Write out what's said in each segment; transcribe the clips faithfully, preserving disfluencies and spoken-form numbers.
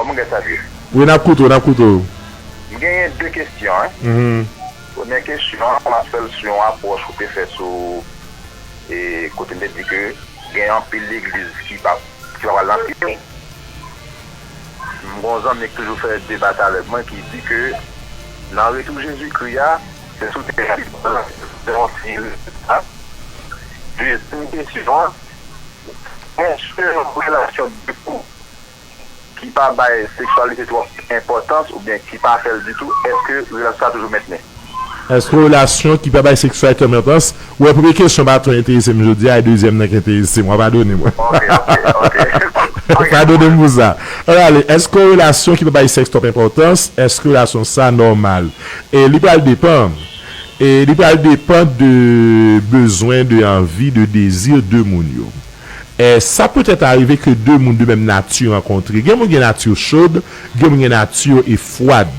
Kòman gad sa ye? Wi, n ap koute w, n ap koute w. M genyen de kesyon. Hein? Mhm. Premye kesyon an, m ap fè l sou yon apwòch ou te fè sou e kote m te di ke gen anpil legliz ki pa ki pa pral nan pye. M gon zanmi ki toujou fè debat avèk mwen ki di ke nan retou Jezikri a, se sou tè a li pral se yon siy rezilta. Dezyèm kesyon an, èske yon relasyon de koup ki pa bay seksyalite twòp enpòtans oubyen ki pa fè l ditou, èske relasyon sa toujou mentni? Èske relasyon ki pa bay seksyalite enpòtans? Wè, premye kesyon pa twò enterese m jodi a, e dezyèm nan ki enterese m. W a padone mwen. Ok, ok, ok. Padone m pou sa. Ann ale, èske relasyon ki pa bay sèks twòp enpòtans, èske relasyon sa nòmal? E li pral depann. E li pral depann de bezwen, de anvi, de dezi de moun yo. E sa petèt arive ke de moun de menm nati rankontre. Gen moun gen nati chod, gen moun gen nati e fwad.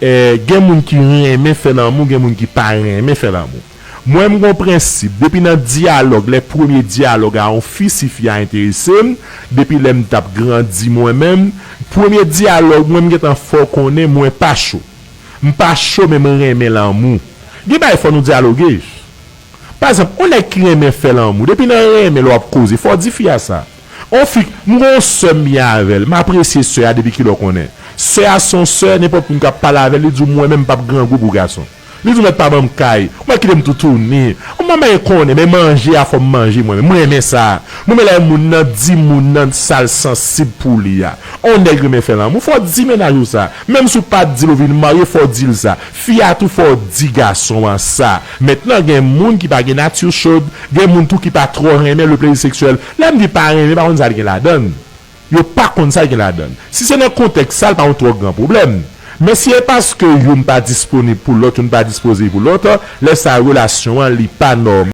E gen moun ki renmen fè lanmou, gen moun ki pa renmen fè lanmou. Mwen, m gon prensip, depi nan dyalòg, lè premye dyalòg a yon fi, si fi a enterese m, depi lè m t ap grandi mwen menm, premye dyalòg mwen, m gentan fè w konnen mwen pa cho. M pa cho, men m renmen lanmou. Gen bagay fò nou dyaloge. Pa egzanp, yon nèg ki renmen fè lanmou, depi nan renmen lè w ap koze, fò w di fi a sa. On fi, m gon sè m byen avè l, m apresye sè a depi kilè w konnen. Sè a se yon sè, nenpòt moun k ap pale avè l, li di w mwen menm m p ap grangou pou gason. Li di w mèt pa ban m kay, ou mèt kite m toutouni. Ou manman e konnen, men manje a fò m manje mwen menm, m renmen sa. Mwen men lè moun nan di moun nan sa l sansib pou li a. On nèg renmen fè lanmou, fò w di mennaj ou sa. Menm si w pa t di l ou vin marye, fò w di l sa. Fi a tou fò w di gason an sa. Mentnan gen moun ki pa gen nati chod, gen moun tou ki pa twò renmen le plezi seksyèl. Lè m di pa renmen, pa konn sa l gen ladann. Yo pa konn sa l gen ladann. Si se nan kontèks sa, l pa yon twò gran pwoblèm. Men si e paske youn pa disponib pou lòt, youn pa dispoze pou lòt, lè sa relasyon an li pa nòmal.